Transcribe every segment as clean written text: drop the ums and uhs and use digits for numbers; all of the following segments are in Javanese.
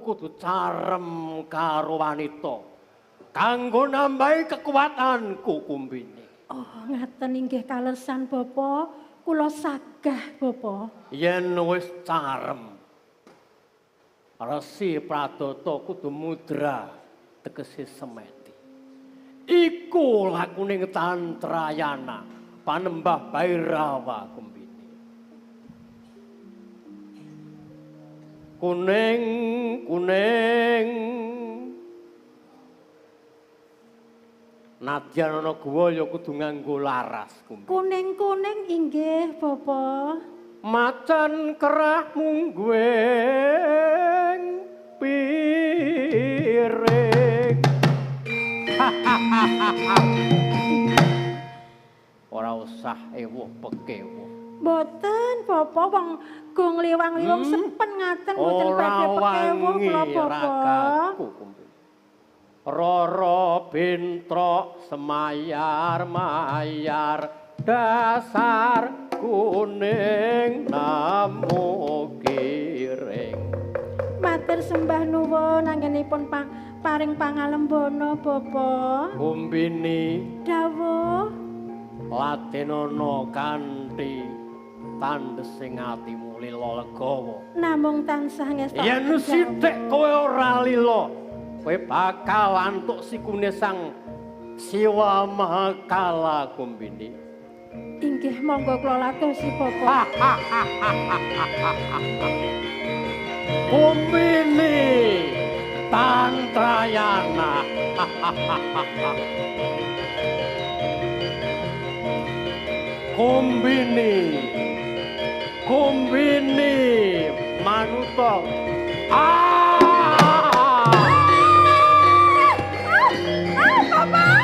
kudu carem karo wanita kanggo nambahi kekuatanku Kumbini. Oh, ngaten inggih kaleresan Bapak, kula sagah Bapak. Yen wis carem, Resi Pradata kudu mudra tegese semedi. Iku lakuning Tantrayana panembah Bhairawa Kumbini. Kuning kuning nadyan ana guwa ya kudu nganggo laras Kumbini. Kuning-kuning inggih Bapak. Macan kerah mungguing piring. Ora usah ewuh pekewuh. Mboten Bapak, wong gong liwang-liwang sepen ngaten mboten badhe pekewuh kula Bapak. Roro bentrok semayar mayar dasar kuning namu kiring. Matur sembah nuwun anggenipun paring pangalembana Bapak. Kumbini dawuh latenono kanthi tandhesing atimu lila legawa. Namung tansah ngestakaken. Yen sithik kowe ora lila, kowe bakal antuk sikune Sang Siwa Mahakala Kumbini. Inggih monggo kula latosi Bapak. Kumbini Tantrayana. Kumbini Kumbini manuta. Ah! Bapak! Bapak! Bapak!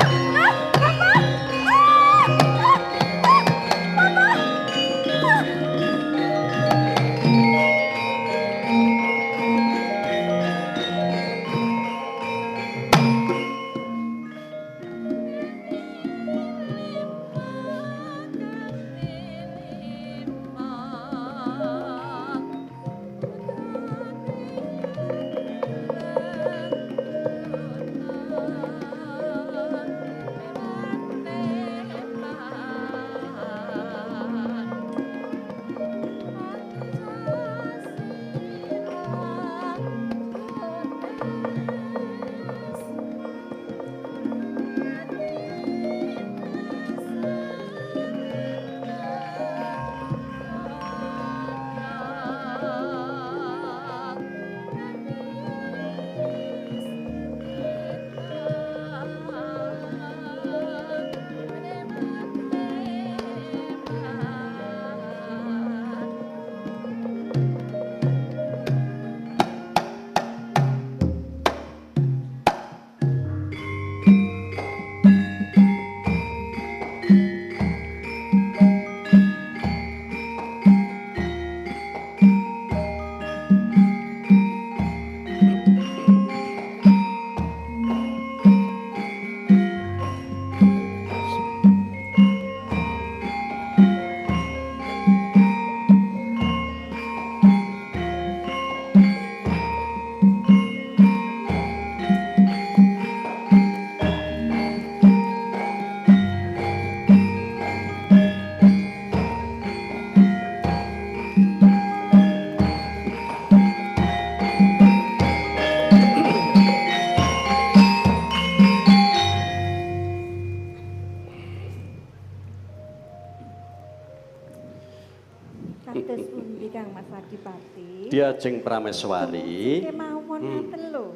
Kados pundi Kang Mas Adipati? Diajeng Prameswari. Kemawon ngaten lho.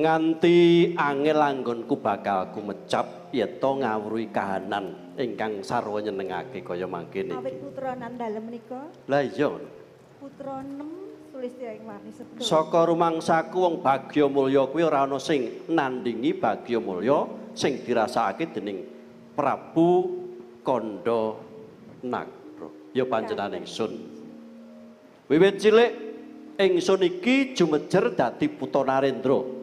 Nganti angel anggonku bakal kumecap yeta ngawruhi kahanan ingkang sarwa nyenengake kaya mangkene iki. Awit putra nandalem menika? Lah iya. Putra 6 sulistya ing warni sedaya. Saka rumangsaku wong bagya mulya kuwi ora ana sing nandingi bagya mulya sing dirasakake dening Prabu Kandha Nagara. Ya panjenengan ingsun. Wiwit cilik ingsun iki jumejer dadi putra Narendra.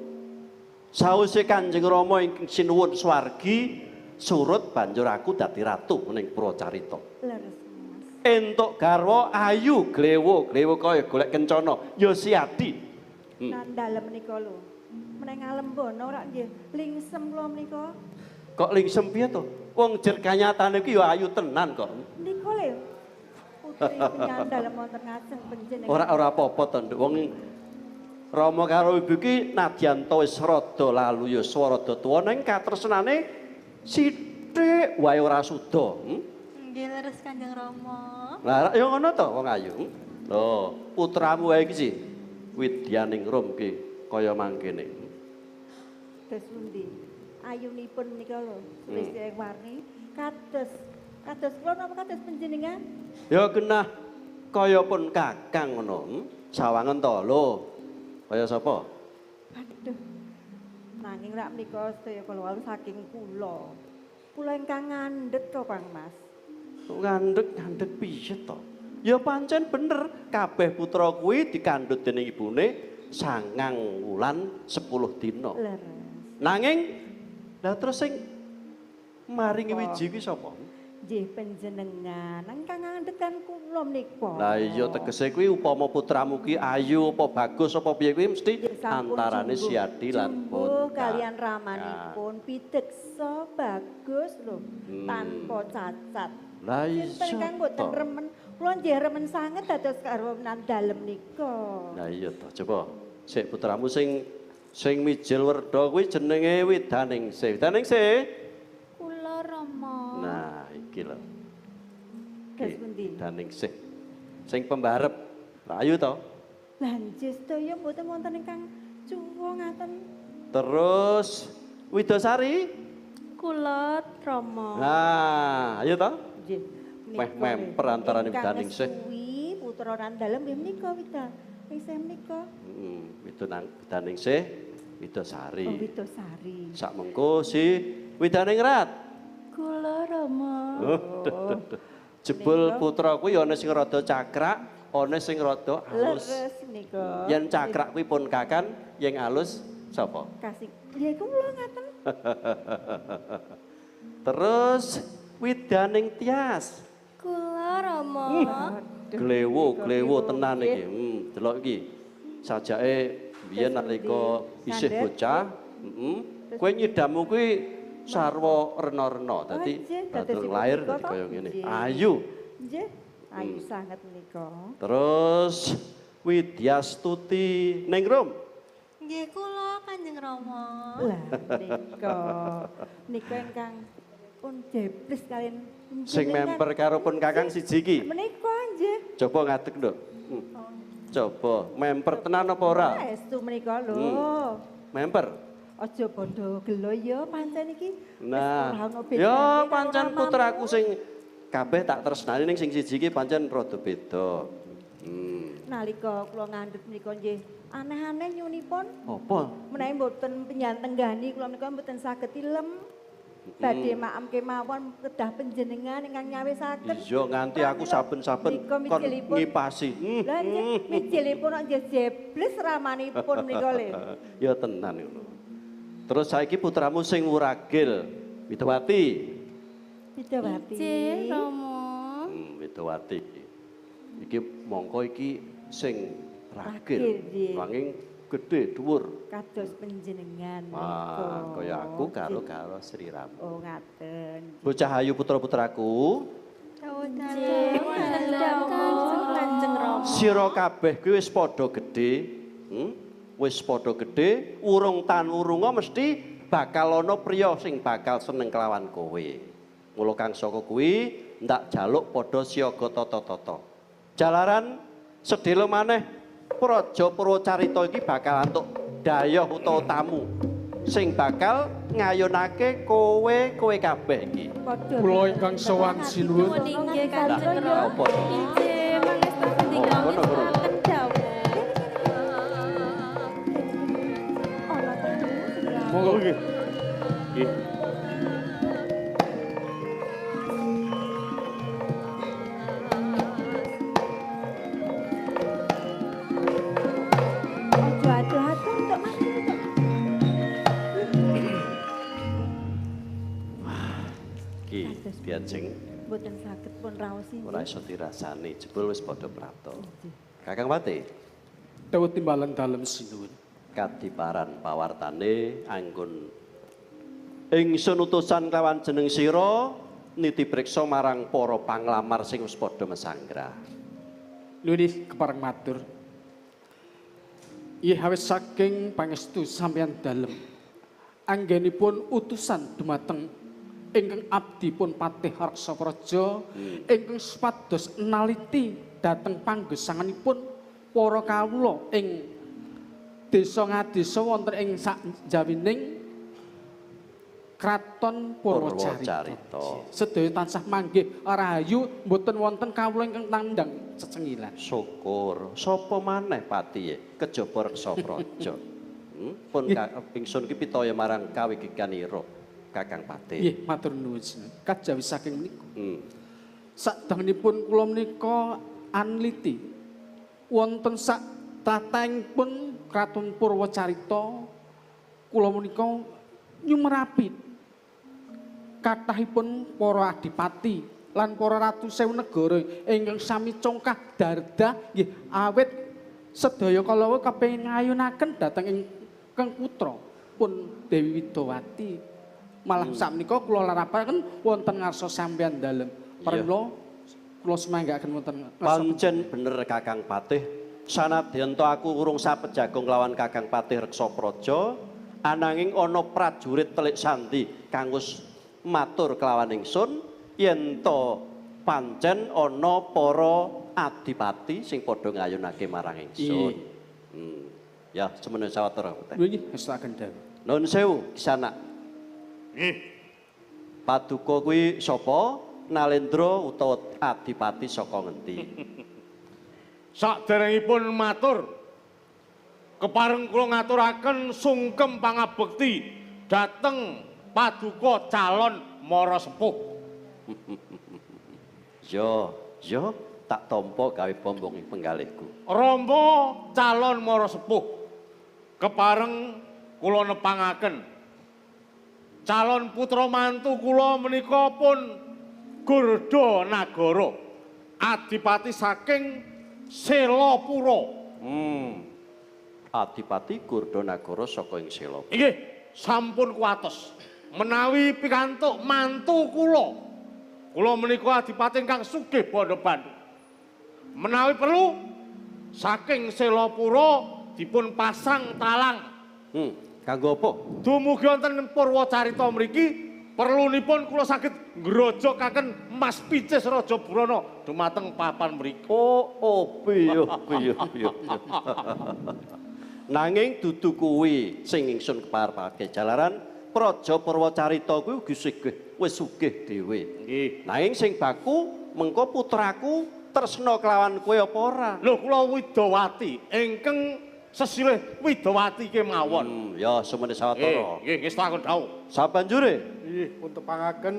Sawise Kanjeng Rama ingkang sinuwun swargi surut banjur aku dadi ratu ning Purwacarita. Leres Mas. Entuk garwa ayu glewo, glewo kaya golek kencana ya Siadi. Nang dalem menika lho. Meneng alembono ora nggih lingsem kula menika. Kok lingsem piye to? Wong jer kanyatane iki ya ayu tenan kok. Nika lho. Putri dalem wonten ngajeng panjenengan. Ora apa-apa to, Nduk. Wong Rama karo ibu iki nadyan to wis rada lalu yuswa rada tuwa ning katresnane sithik wae ora suda. Nggih leres Kanjeng Rama. Lah ya ngono to wong ayu. Lho, putramu wae iki sih Widyaningrum ki kaya mangkene. Dos pundi? Ayunipun menika lho, Sulistya Warni kados kados kula napa kados panjenengan? Ya genah kaya pun kakang ngono. Sawangen to lho. Kaya sapa? Aduh. Nanging rak menika sedaya kala wau saking kula. Kula ingkang ngandhet to, Kang Mas. Ngandhet piye to? Ya pancen bener, kabeh putra kuwi dikandhut dening ibune 9 wulan 10 dina. Leres. Nanging lah terus sing maringi wiji kuwi sapa? Nggih panjenengan, ingkang ngandhet kan kula menika. Lah iya tegese kuwi upama putramu ki ayu apa bagus apa piye kuwi mesti antarane Siadi lan pun kalian ramanipun pideksa bagus lho, tanpa cacat. Lah iya. Sinten kang mboten remen, kula nggih remen sanget dados garwa menan dalem nika. Lah iya to, coba sik putramu sing sing mijil werda kuwi jenenge Widaningsih. Widaningsih? Kula Rama. Nah, iki lho. Dos pundi? Widaningsih. Sing pembarep. Lah ayu to? Lah nggih sedaya mboten wonten ingkang cuwa ngaten. Terus Widosari? Kula Rama. Nah, ayo to? Nggih. Meh memper antarane Widaningsih. Kuwi putra nan dalem nggih menika Widaningsih menika. Heeh, Widaningsih, Widosari. Oh, Widosari. Sak mengko si Widaningrat. Kula Rama. Oh. Jebul putra kuwi ana sing rada cakrak, ana sing rada alus. Leres menika. Yen cakrak kuwi pun kakan, yen alus sapa? Kasih. Nggih kula ngaten. Terus Widaning Tias. Kula Rama. Glewo, glewo tenan iki. Delok iki. Sajake biyen nalika isih bocah, heeh. Kowe nyidamu kuwi sarwa rena-rena. Dadi batur lahir dadi kaya ngene. Ayu. Nggih, ayu sanget menika. Terus Widyastuti Ningrum. Nggih kula Kanjeng Rama. Lah nika nika ingkang pun jeblis kalian sing memper karo pun kakang siji iki. Menika nggih. Coba ngadeg, Nduk. Coba memper tenan apa ora? Estu menika lho. Memper. Aja padha gelo ya pancen iki. Nah, ya pancen putraku sing kabeh tak tresnani ning sing siji iki pancen rada beda. Nalika kula ngandhut menika nggih aneh-aneh nyunipun. Apa? Menawi mboten penyantenggani kula menika mboten saged tilem. Badhe maem kemawon kedah panjenengan ingkang nyawisaken. Iya nganti aku saben-saben kon ngipasi. Lah nggih mijilipun nggih jebles ramanipun menika lho. Ya tenan ngono. Terus saiki putramu sing wuragil, Widowati. Widowati. Nggih, Rama. Widowati. Iki mongko iki sing ragil, nanging gede dhuwur. Kados panjenengan menika. Kaya aku karo karo Sri Rama. Oh ngaten. Bocah ayu putra-putraku. Sira kabeh kuwi wis padha gedhe. Wis padha gedhe, urung tan urunga mesti bakal ana priya sing bakal seneng kelawan kowe. Mula kang saka kuwi ndak jaluk padha siaga tata-tata. Jalaran sedhela maneh Praja Purwacarita iki bakal antuk dayoh utawa tamu sing bakal ngayunake kowe-kowe kabeh iki. Kula ingkang sowan sinuwun. Nggih Kanjeng Rama. Inggih mangesta sendika wonten dawuh. Monggo nggih. Nggih. Diajeng mboten saged pun raos inggih. Ora iso dirasani, jebul wis padha prapta. Kakang Pati. Dawuh timbalan dalem sinuwun. Kadiparan pawartane anggon ingsun utusan kelawan jeneng sira niti priksa marang para panglamar sing wis padha mesanggrah. Nuwun kepareng matur. Iyih awit saking pangestu sampeyan dalem. Anggenipun utusan dumateng ingkang abdi pun Patih Reksa Praja ingkang supados naliti dhateng panggesanganipun para kawula ing desa ngadesa wonten ing sakjawining Kraton Purwacarita. Sedaya tansah manggih rahayu mboten wonten kawula ingkang tandang cecengilan. Syukur. Sapa maneh patihe kejaba Reksa Praja? Pun ingsun ki pitaya marang kawigikanira Kakang Patih. Nggih, matur nuwun. Kajawi saking menika. Sadangunipun kula menika anliti wonten sak tlatahipun Kraton Purwacarita kula menika nyumerapi kathahipun para adipati lan para ratu sewu negara ingkang sami congkah darda nggih awit sedaya kala wau kepengin ngayunaken dhateng ingkang putra pun Dewi Widowati. Malah sakmenika kula larapaken wonten ngarsa sampeyan dalem. Pramila kula sumanggaaken wonten ngarsa. Pancen bener Kakang Patih, sanadyan to aku urung sapejagong lawan Kakang Patih Reksa Praja, ananging ana prajurit telik sandi kang wis matur kelawan ingsun yen to pancen ana para adipati sing padha ngayunake marang ingsun. Ya, semene sawetara. Nggih, ngestakaken dawuh. Nuwun sewu, Kisanak. Nggih. Paduka kuwi sapa? Nalendra utawa adipati saka ngendi? Saderengipun matur, kepareng kula ngaturaken sungkem pangabekti dhateng paduka calon mara sepuh. Yo, yo tak tampa gawe bombong ing penggalihku. Rama calon mara sepuh, kepareng kula nepangaken calon putra mantu kula menika pun Gurda Nagara, adipati saking Selapura. Adipati Gurda Nagara saka ing Selapura. Nggih, sampun kuwatos menawi pikantuk mantu kula. Kula menika adipati ingkang sugih bandha bandhu. Menawi perlu saking Selapura dipun pasang talang. Kanggo apa? Dumugi wonten Purwacarita mriki perlunipun kula saged ngrojokaken Mas Picis Raja Burana dumateng papan mriki. Oh, piye piye piye. Nanging dudu kuwi sing ingsun keparepake jalaran Praja Purwacarita kuwi ugi sugih, wis sugih dhewe. Nggih. Nanging sing baku mengko putraku tresna kelawan kowe apa ora? Lho kula Widowati ingkang sesilih Widowati kemawon. Ya semene sawetara. Nggih, nggih ngestakaken dawuh. Sabanjure nggih pun tepangaken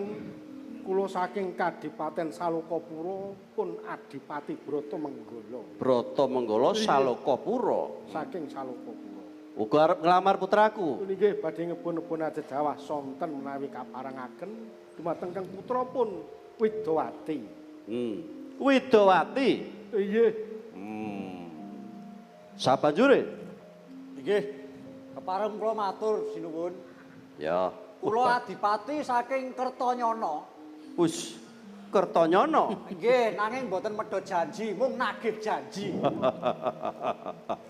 kula saking Kadipaten Salokapura pun Adipati Brata Menggala. Brata Menggala Salokapura. Saking Salokapura. Uga arep nglamar putraku. Nggih badhe ngebun-ebun ajejawah sonten menawi kaparengaken dumateng kang putra pun Widowati. Widowati. Nggih. Sabanjure? Nggih. Kepareng kula matur sinuwun. Ya. Kula adipati saking Kertanyana. Wis Kertanyana. Nggih, nanging mboten medhot janji, mung nagih janji.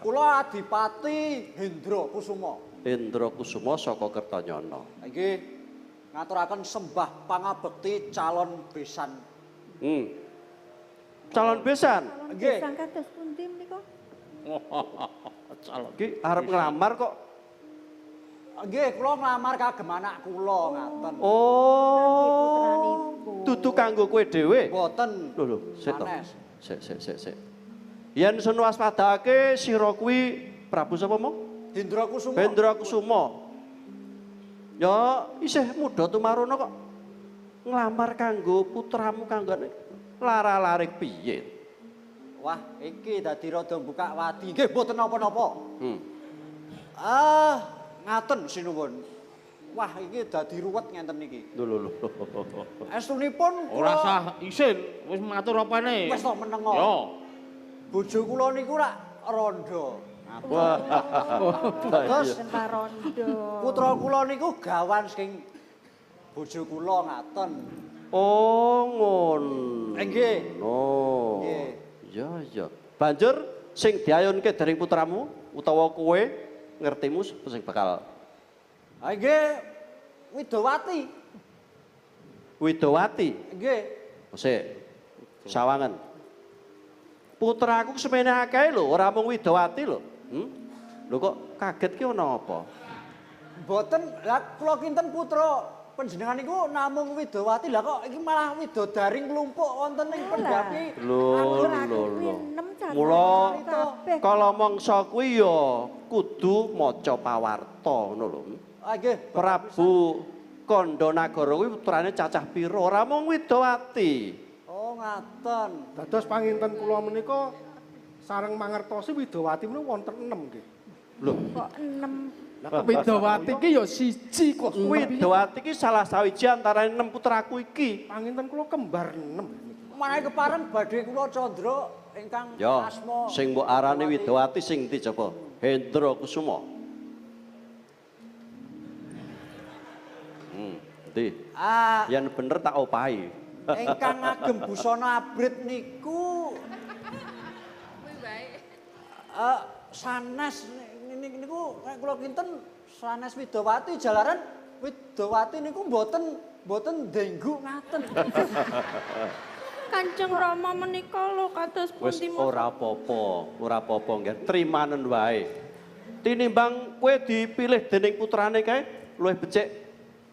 Kula adipati Hendra Kusuma. Hendra Kusuma saka Kertanyana. Nggih. Ngaturaken sembah pangabekti calon besan. Calon besan? Nggih. Besan kados pundi menika? Calon. Ki arep nglamar kok. Nggih, kula nglamar kagem anak kula ngaten. Oh. Dudu kanggo kowe dhewe. Mboten. Lho lho, sik to. Sik sik sik sik. Yen sun waspadake sira kuwi Prabu sapa mau? Hendra Kusuma. Hendra Kusuma. Ya isih muda tumaruna kok nglamar kanggo putramu kanggo lara-larik piye? Wah, iki dadi rada buka wadi. Nggih mboten napa-napa. Ah, ngaten sinuwun. Wah, iki dadi ruwet ngenten niki. Lho lho lho. Estunipun ora sah isin, wis matur apane. Wis to menengo. Yo. Bojo kula niku rak rondo. Wah. Terus Tanpa rondo. Putra kula niku gawan saking bojo kula ngaten. Oh, ngono. Nggih. Oh. Nggih. Iya, iya. Banjur sing diayunke dening putramu utawa kowe ngertimu sing bakal Ha nggih Widowati. Widowati. Nggih. Sik. Sawangan. Putraku semene akeh lho, ora mung Widowati lho. Hmm? Lho kok kaget ki ana apa? Mboten, lah kula kinten putra panjenengan niku namung Widowati, lah kok iki malah widodari nglumpuk wonten ing pendhapi. Lho lho lho. Mula kala mangsa kuwi ya kudu maca pawarta ngono lho. Ah nggih, Prabu Kandha Nagara kuwi putrane cacah pira? Ora mung Widowati. Oh ngaten. Dados panginten kula menika sareng mangertosi Widowati menika wonten 6 nggih. Lho, Kok 6 Widowati ki ya siji kok. Widowati ki salah sawiji antarané 6 putraku iki. Panginten kula kembar 6. Manawi kepareng badhe kula candra ingkang Ya, asma sing mbok arani Widowati sing ndi coba? Hendra Kusuma. Ndi? Ah, Yen bener tak opahi. ingkang ngagem busana abrit niku sanes niku nek kula kinten sanes Widowati jalaran Widowati niku mboten mboten ndengguk ngaten. Kanjeng Rama menika lho kados Wis pundi ora apa-apa, ora apa-apa nggih, trimanen wae. Tinimbang kowe dipilih dening putrane kae luwih becik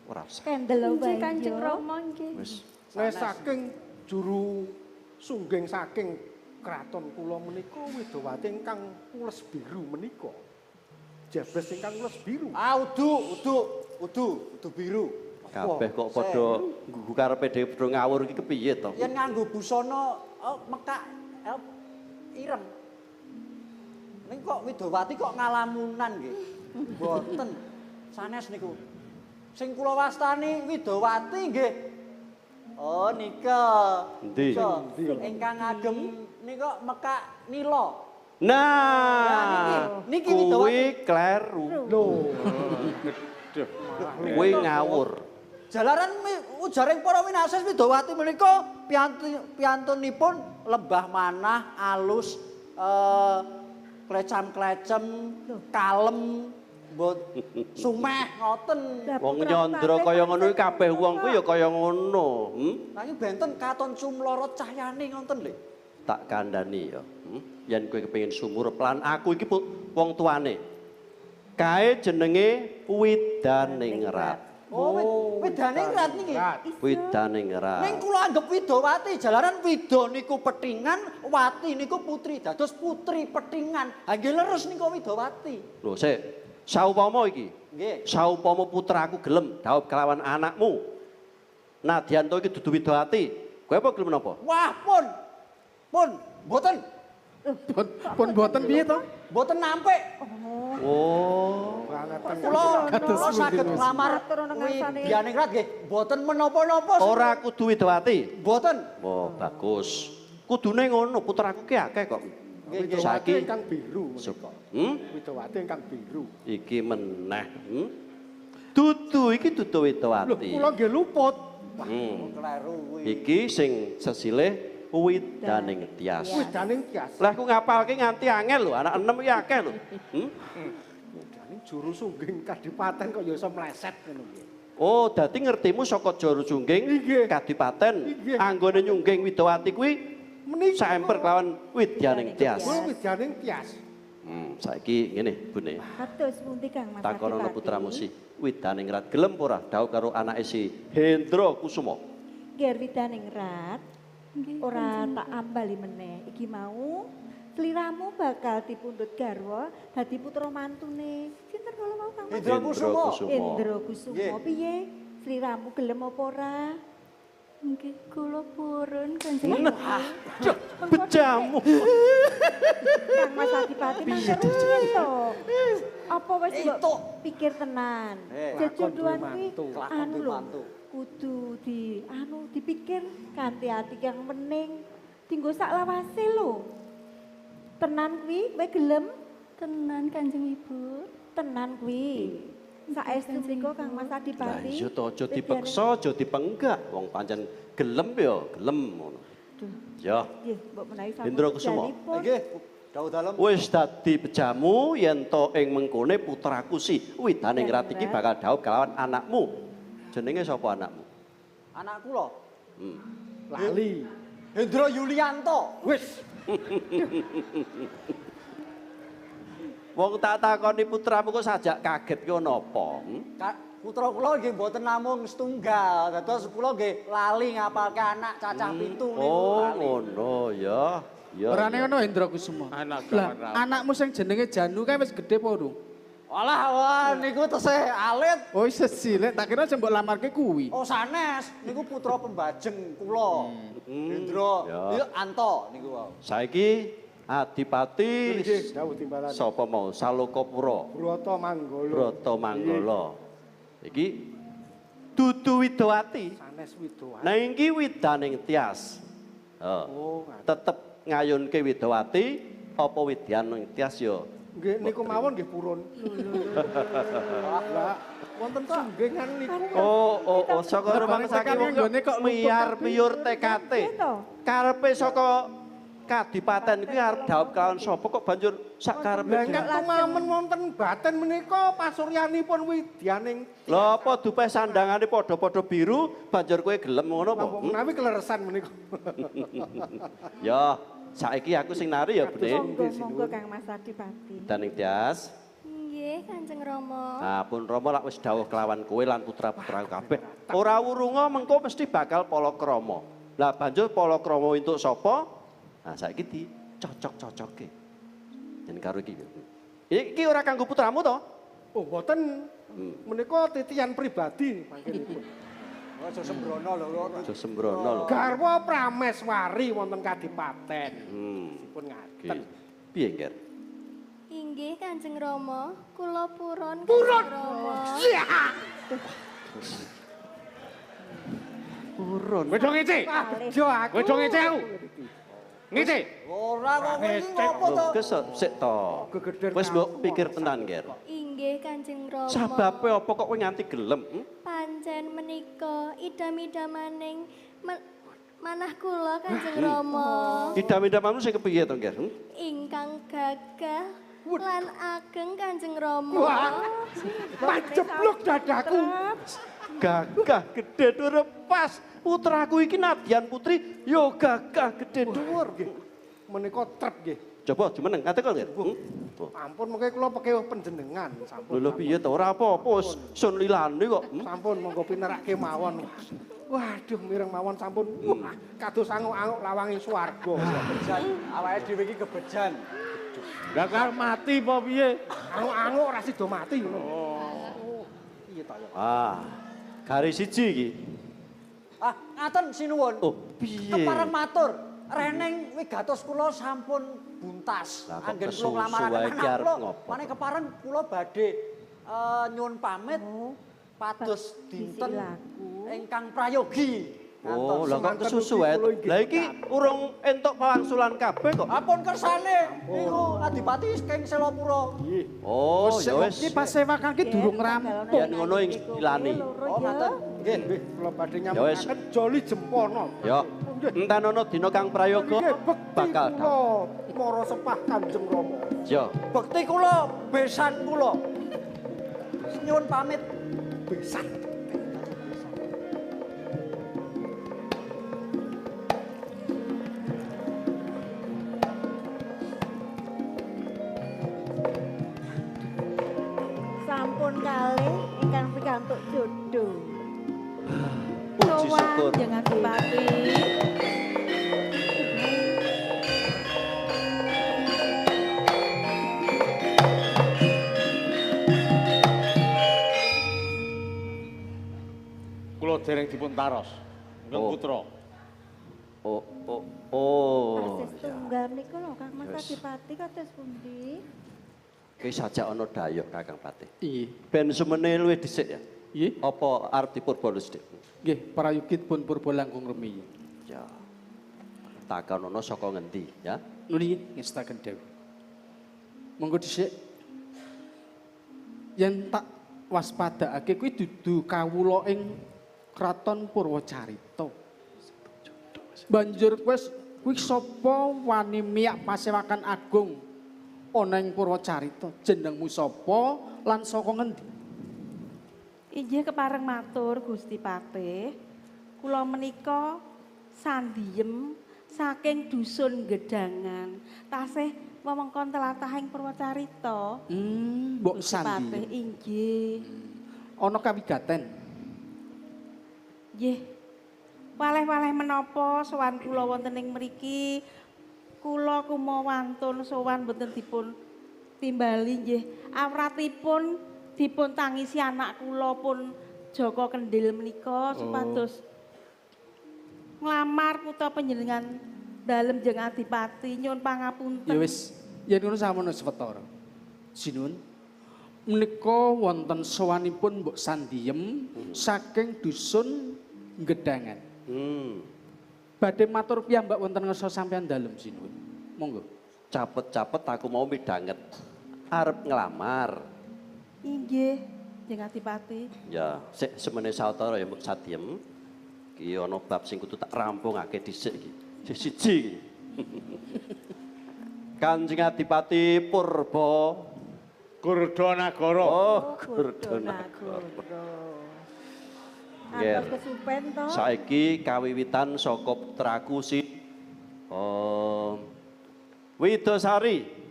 ora usah. Kendel Nggih wae. Kanjeng Rama nggih. Wis. Nek saking juru sungging saking kraton kula menika Widowati ingkang pules biru menika. Jebes ingkang pules biru. Ah udu udu udu udu biru. Kabeh kok padha nggugu karepe dhewe padha ngawur iki kepiye to? Yen nganggo busana mekak ireng. Ning kok Widowati kok ngalamunan nggih. Mboten. Sanes niku. Sing kula wastani Widowati nggih. Oh nika. Endi? Nika. Ingkang ngagem nika mekak nila. Nah, niki kuwi Widowati. kleru. Lho, Kuwi ngawur. Jalaran ujaring para winasis Widowati menika piantunipun lembah manah, alus, klecam-klecem, kalem, mbot sumeh ngoten. Wong nyandra kaya ngono iki kabeh wong kuwi ya kaya ngono. Hmm? Nanging benten katon sumlorot cahyane ngoten lho. Tak kandhani ya. Yen kowe kepengin sumurep lan aku iki wong tuane. Kae jenenge Widaningrat. Oh, Widaningrat niki. Widaningrat. Ning kula anggap Widowati, jalaran Wido niku petingan, Wati niku putri. Dados putri petingan. Ha nggih leres niku Widowati. Lho, sik. Saupama iki. Nggih. Saupama putraku gelem dhaup kelawan anakmu. Nadyanto iki dudu Widowati. Kowe apa gelem napa? Wah, pun. Pun, mboten. Pun mboten piye to? Mboten nampik. Oh. Kula kula saged nglamar Widaningrat nggih, mboten menapa-napa. Ora kudu Widowati. Mboten. Oh, bagus. Kudune ngono, putraku ki akeh kok. Widowati Saiki ingkang biru menika. Hmm? Widowati ingkang biru. Iki meneh. Hmm? Dudu iki dudu Lho, Widowati. kula nggih luput. Wah, Kleru kuwi. Iki sing sesilih Widaning Tias. Widaning Tias. Lah aku ngapalke nganti angel lho, anak enem iki akeh lho. Hmm? Widaning juru sungging kadipaten kok ya iso mleset ngono nggih. Oh, dadi ngertimu saka juru sungging kadipaten anggone nyungging Widowati kuwi menika saemper kelawan Widyaning Tias. Kula Widyaning Tias. Saiki ngene, Bune. Kados pundi Kang Mas Takonono Adipati? putramu si Widaningrat gelem apa ora dhaup karo anake si Hendra Kusuma. Ger Widaningrat ora tak ambali meneh. Iki mau sliramu bakal dipundhut garwa dadi putra mantune. Sinten kala mau Kang Mas? Hendra Kusuma. Hendra Kusuma Nggih. piye? Sliramu gelem apa ora? Nggih kula purun Kanjeng. Bejamu. Kang Mas Adipati mangke rumiyin to. Apa wis mbok pikir tenan. Jejodohan kuwi anu lho. Kudu di anu dipikir kanthi ati kang wening. Dinggo sak lawase lho. Tenan kuwi kowe gelem? Tenan Kanjeng Ibu. Tenan kuwi. Saestu menika Kang Mas Adipati. Lah iya to aja dipeksa, aja dipenggak. Wong pancen gelem ya, gelem ngono. Ya. Nggih, mbok menawi sampun. Hendro Kusumo. Nggih, dawuh dalem. Wis dadi bejamu yen to ing mengkone putraku si Widaning Rat iki bakal dhaup kelawan anakmu. Jenenge sapa anakmu? Anak kula. Lali. Hendro Yulianto. Wis. Wong tak takoni putramu kok sajak kaget ki ana apa? Putra kula nggih mboten namung setunggal, dados kula nggih lali ngapalke anak cacah 7 niku. Oh, ngono ya. Ya. Orane ngono Hendro Kusumo. Lah, anakmu sing jenenge Janu kae wis gedhe apa urung? Walah, wah niku tesih alit. Oh, isih cilik, tak kira sing mbok lamarke kuwi. Oh, sanes, niku putra pembajeng kula. Hendro Anto niku wau. Saiki Adipati sapa mau Salokapura Brata Manggala. Brata Manggala. Iki dudu Widowati. Sanes Widowati. Nah iki Widaning Tyas. Oh, tetep ngayunke Widowati apa Widyaning Tyas ya? Nggih niku mawon nggih purun. Lah wonten sunggengan niku. Oh, saka rumangsake wong kok miyar-miyur TKT. Karepe saka Kadipaten kuwi arep dhaup kelawan sapa kok banjur sak karepe dhewe. Lah tumamen wonten baten menika pasuryanipun Widyaning. Lha apa dupe sandangane padha-padha biru banjur kowe gelem ngono apa? Menawi kleresan menika. Ya, saiki aku sing nari ya, Bune. Monggo Kang Mas Adipati. Daning Tyas. Nggih, Kanjeng Rama. Nah, pun Rama lak wis dawuh kelawan kowe lan putra-putra kabeh. Ora wurunga mengko mesti bakal palakrama. Lah banjur palakrama entuk sapa? Nah, saiki dicocok-cocokke. Yen karo iki. Iki ora kanggo putramu to? Oh, mboten. Menika titian pribadi mangkenipun. Aja sembrono lho. Aja sembrono lho. Garwa Prameswari wonten kadipaten. Dipun ngaten. Piye, Nger? Inggih, Kanjeng Rama, kula purun Kanjeng Rama. Purun. Kowe do ngece. Kowe do ngece aku. Ngece. Ora kok kowe iki ngopo to? Sik to. Wis mbok pikir tenan, Nger. Inggih, Kanjeng Rama. Sababe apa kok kowe nganti gelem? Pancen menika idam-idamaning manah kula Kanjeng Rama. Idam-idamanmu sing kepiye to, Nger? Ingkang gagah lan ageng Kanjeng Rama. Wah. Pajeblok dadaku. Gagah gedhe dhuwur pas. Putraku iki nadyan putri ya gagah gedhe dhuwur. Nggih. Menika trep nggih. Coba jumeneng ngateka nggih. Ampun mengke kula pekewuh panjenengan sampun. Lho piye to ora apa-apa sun lilane kok. Sampun monggo pinerake mawon. Waduh mireng mawon sampun. Wah kados anguk-anguk lawange swarga. Kebejan awake dhewe iki kebejan. Gagah mati apa piye? Anguk-anguk ora sida mati ngono. Oh. Piye to ya? Ah. Garis siji iki. Ah, ngaten sinuwun. Oh, piye? Kepareng matur, reneng wigatos kula sampun buntas. Anggen kula nglamaraken anak kula. Mane kepareng kula badhe nyuwun pamit pados dinten ingkang prayogi. Oh, lha kok kesusu wae. Lah iki urung entuk pawangsulan kabeh kok. Ampun kersane niku Adipati saking Selopura. Oh, ya wis. Iki pasewakan ki durung rampung. Yen ngono ing ilani. Oh, ngaten. Nggih, nggih, kula badhe nyampungaken joli jempono. Ya. Entenono dina kang prayoga bakal kula para sepah Kanjeng Rama. Ya. Bekti kula besan kula. Nyuwun pamit besan. Sampun kalih ingkang pikantuk jodoh. Puji syukur. Jangan Adipati. Kula dereng dipun taros. Ingkang putra. Oh, oh, oh. Persis tunggal niku lho Kang Mas Adipati kados pundi? Ki sajak ana dayuh Kakang Patih. Iya. Ben semene luwih dhisik ya. Iya. Apa arep dipurba sithik? Nggih, prayogi pun purba langkung rumiyin. Ya. Takonono saka ngendi ya? Nuli ngestaken dawuh. Monggo dhisik. Yen tak waspadakake kuwi dudu kawula ing Kraton Purwacarita. Banjur kowe kuwi sapa wani miyak pasewakan agung ana ing Purwacarita? Jenengmu sapa lan saka ngendi? Inggih kepareng matur Gusti Patih. Kula menika sandiyem saking dusun Gedangan. Tasih wewengkon tlatah ing Purwacarita. Mbok Gusti Patih sandiyem. inggih. Ana kawigaten. Nggih. Waleh-waleh menapa sowan kula wonten ing mriki? Kula kumawantun sowan boten dipun timbali nggih. Awratipun dipun tangisi anak kula pun Jaka Kendil menika supados nglamar putra panjenengan dalem jeng Adipati nyuwun pangapunten. Ya wis, yen ngono samono sawetara. Sinuwun. Menika wonten sowanipun Mbok Sandiyem saking dusun Gedangan. Badhe matur piyambak wonten ngersa sampeyan dalem sinuwun. Monggo. Capet-capet aku mau midhanget. Arep nglamar. Inggih, jeng Adipati. Ya, sik semene sawetara ya Mbok Sadiem. Iki ana bab sing kudu tak rampungake dhisik iki. Sing siji iki. Kanjeng Adipati Purba Gurdanagara. Oh, Gurdanagara. Nggih. Kesupen to. Saiki kawiwitan saka putraku si Widosari.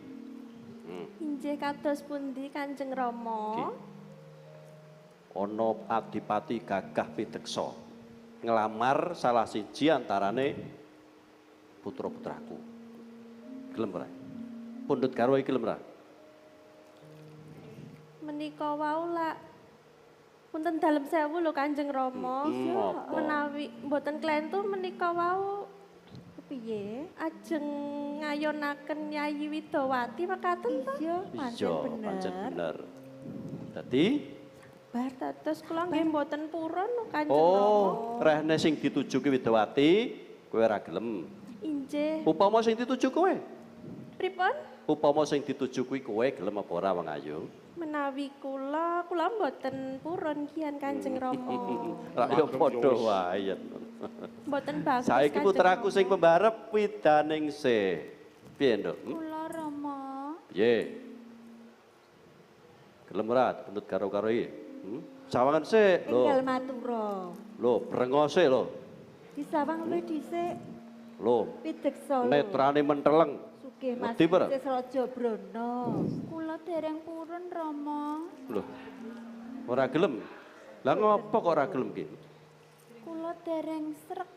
Inggih kados pundi Kanjeng Rama? Ana Adipati gagah pideksa nglamar salah siji antarane putra-putraku. Gelem ora? Pundhut garwa iki gelem ora? Menika wau lak punten dalem sewu lho Kanjeng Rama. Apa? Menawi mboten klentu menika wau Kepiye? Ajeng ngayonaken Yayi Widowati mekaten to? Iya, pancen bener. Pancen bener. Dadi bar dados kula nggih mboten purun lho Kanjeng Rama. Oh, rehne sing dituju ki Widowati kowe ora gelem. Inggih. Upama sing dituju kowe? Pripun? Upama sing dituju kuwi kowe gelem apa ora wong ayu? Menawi kula, kula mboten purun kian Kanjeng Rama. Ra yo padha wae. Mboten bagus. Saiki putraku sing pembarep Widaningsih. Piye, Nduk? Kula Rama. Piye? Gelem ora pundhut karo-karo iki? Sawangan sik lho. Tinggal matura. Lho, brengose lho. Disawang luwih dhisik. Lho. Pideksa lho. Netrane menteleng. Sugih Mas Raja Brana. Kula dereng purun Rama. Lho. Ora gelem. Lah ngopo kok ora gelem ki? Kula dereng srek.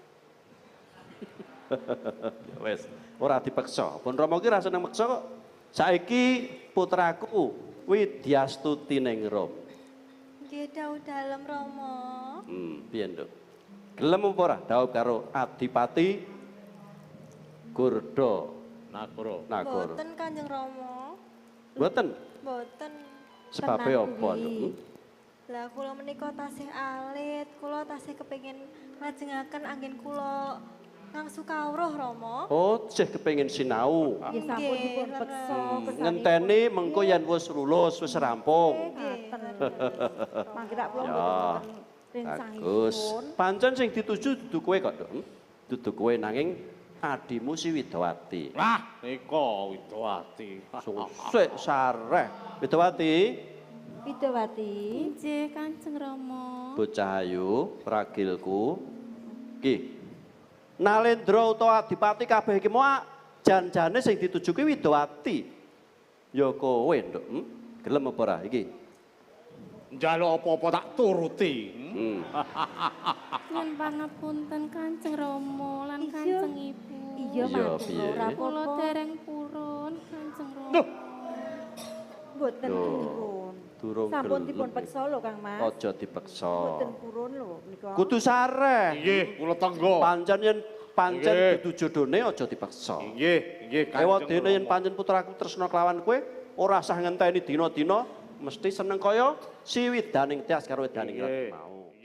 Ya wis, ora dipeksa. Pun Rama ki ra seneng meksa kok. Saiki putraku Widyastuti Ningrum. Nggih dawuh dalem Rama. Piye, Nduk? Gelem apa ora dawuh karo Adipati Gurda Nagara. Nagara. Mboten Kanjeng Rama. Mboten. Mboten. Sebabe apa, Nduk? Lah kula menika tasih alit, kula tasih kepengin nglajengaken anggen kula ngangsu kawruh Rama. Oh, sih kepengin sinau. Nggih sampun dipun peksa kersane. Ngenteni mengko yen wis lulus, wis rampung. Ngaten. Mangke tak kula mboten wonten Bagus. Pancen sing dituju dudu kowe kok, Nduk. Dudu kowe nanging adimu si Widowati. Lah, nika Widowati. Sik sareh. Widowati. Widowati. Inggih Kanjeng Rama. Bocah ayu, ragilku. Ki. Nalendra utawa Adipati kabeh iki mau jan-jane sing dituju ki Widowati. Ya kowe, Nduk. Gelem apa ora iki? Njaluk apa-apa tak turuti. Nyuwun pangapunten Kanjeng Rama lan Kanjeng Ibu. Iya, matur ora apa-apa. Kula dereng purun Kanjeng Rama. Mboten dipun. Durung sampun dipun peksa lho Kang Mas. Aja dipeksa. Mboten purun lho menika. Kudu sareh. Nggih, kula tenggo. Pancen yen pancen dudu jodone aja dipeksa. Nggih, nggih Kanjeng. Ewadene yen pancen putraku tresna kelawan kowe, ora sah ngenteni dina-dina mesti seneng kaya si Widaning Tyas karo Widaning Ratih mau.